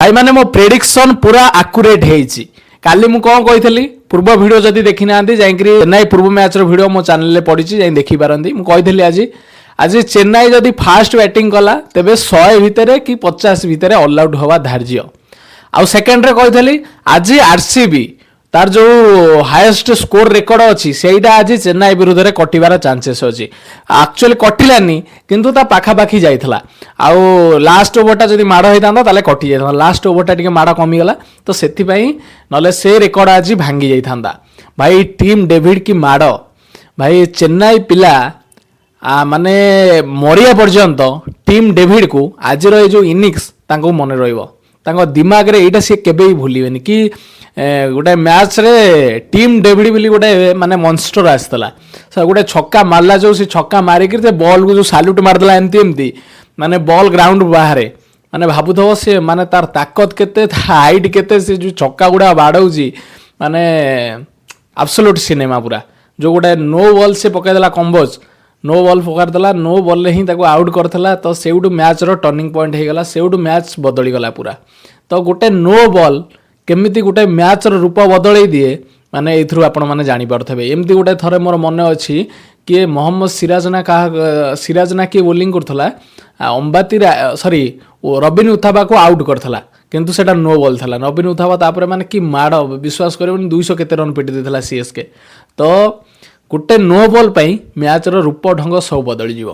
ଭାଇମାନେ, ମୋ ପ୍ରେଡିକ୍ସନ୍ ପୁରା ଆକୁରେଟ୍ ହେଇଛି। କାଲି ମୁଁ କ'ଣ କହିଥିଲି? ପୂର୍ବ ଭିଡ଼ିଓ ଯଦି ଦେଖିନାହାନ୍ତି, ଯାଇକରି ଚେନ୍ନାଇ ପୂର୍ବ ମ୍ୟାଚ୍ର ଭିଡ଼ିଓ ମୋ ଚ୍ୟାନେଲରେ ପଡ଼ିଛି, ଯାଇ ଦେଖିପାରନ୍ତି। ମୁଁ କହିଥିଲି, ଆଜି ଆଜି ଚେନ୍ନାଇ ଯଦି ଫାଷ୍ଟ ବ୍ୟାଟିଂ କଲା, ତେବେ 100 ଭିତରେ କି 50 ଭିତରେ ଅଲ୍ ଆଉଟ୍ ହେବା ଧାର୍ଯ୍ୟ। ଆଉ ସେକେଣ୍ଡରେ କହିଥିଲି, ଆଜି ଆରସିବି ତାର ଯୋଉ ହାଏଷ୍ଟ ସ୍କୋର ରେକର୍ଡ ଅଛି, ସେଇଟା ଆଜି ଚେନ୍ନାଇ ବିରୁଦ୍ଧରେ କଟିବାର ଚାନ୍ସେସ୍ ଅଛି। ଆକ୍ଚୁଆଲି କଟିଲାନି, କିନ୍ତୁ ତା ପାଖାପାଖି ଯାଇଥିଲା। ଆଉ ଲାଷ୍ଟ ଓଭରଟା ଯଦି ମାଡ଼ ହେଇଥାନ୍ତା, ତାହେଲେ କଟି ଯାଇଥାନ୍ତା। ଲାଷ୍ଟ ଓଭରଟା ଟିକେ ମାଡ଼ କମିଗଲା ତ ସେଥିପାଇଁ, ନହେଲେ ସେ ରେକର୍ଡ ଆଜି ଭାଙ୍ଗି ଯାଇଥାନ୍ତା। ଭାଇ, ଟିମ୍ ଡେଭିଡ୍ କି ମାଡ଼ ଭାଇ! ଚେନ୍ନାଇ ପିଲା ମାନେ ମରିବା ପର୍ଯ୍ୟନ୍ତ ଟିମ୍ ଡେଭିଡ୍କୁ ଆଜିର ଏଇ ଯୋଉ ଇନିଂସ ତାଙ୍କୁ ମନେ ରହିବ। ତାଙ୍କ ଦିମାଗରେ ଏଇଟା ସିଏ କେବେ ବି ଭୁଲିବେନି କି ଗୋଟେ ମ୍ୟାଚ୍ରେ ଟିମ୍ ଡେଭିଡ୍ ବୋଲି ଗୋଟେ ମାନେ ମନଷ୍ଟର ଆସିଥିଲା। ସେ ଗୋଟେ ଛକା ମାରିଲା, ଯୋଉ ସେ ଛକା ମାରିକିରି ସେ ବଲ୍କୁ ଯୋଉ ସାଲ୍ୟୁଟ୍ ମାରିଦେଲା ଏମିତି ଏମିତି, ମାନେ ବଲ୍ ଗ୍ରାଉଣ୍ଡ ବାହାରେ। ମାନେ ଭାବୁଥିବ ସେ ମାନେ ତାର ତାକତ କେତେ, ତା ହାଇଟ୍ କେତେ, ସେ ଯୋଉ ଛକା ଗୁଡ଼ା ବାଡ଼ଉଛି, ମାନେ ଆବସୋଲ୍ୟୁଟ୍ ସିନେମା ପୁରା। ଯୋଉ ଗୋଟେ ନୋ ବଲ୍ ସେ ପକାଇଦେଲା, କମ୍ବୋଜ ନୋ ବଲ୍ ପକାଇଦେଲା, ନୋ ବଲ୍ରେ ହିଁ ତାକୁ ଆଉଟ୍ କରିଥିଲା। ତ ସେଇଠୁ ମ୍ୟାଚ୍ର ଟର୍ଣ୍ଣିଂ ପଏଣ୍ଟ ହେଇଗଲା, ସେଇଠୁ ମ୍ୟାଚ୍ ବଦଳିଗଲା ପୁରା। ତ ଗୋଟେ ନୋ ବଲ୍ କେମିତି ଗୋଟେ ମ୍ୟାଚ୍ର ରୂପ ବଦଳେଇ ଦିଏ, ମାନେ ଏଇଥିରୁ ଆପଣମାନେ ଜାଣିପାରୁଥିବେ। ଏମିତି ଗୋଟେ ଥରେ ମୋର ମନେ ଅଛି, କିଏ ମହମ୍ମଦ ସିରାଜ ନା କାହା ସିରାଜ ନା କିଏ ବୋଲିଂ କରୁଥିଲା, ଅମ୍ବାତି, ସରି, ରବିନ ଉଥାପାକୁ ଆଉଟ୍ କରିଥିଲା, କିନ୍ତୁ ସେଇଟା ନୋ ବଲ୍ ଥିଲା। ରବିନ ଉଥାପା ତାପରେ ମାନେ କି ମାଡ଼, ବିଶ୍ୱାସ କରିବନି, 200 କେତେ ରନ୍ ପିଟି ଦେଇଥିଲା ସିଏସ୍କେ। ତ ଗୋଟେ ନୋ ବଲ୍ ପାଇଁ ମ୍ୟାଚ୍ର ରୂପ ଢଙ୍ଗ ସବୁ ବଦଳିଯିବ।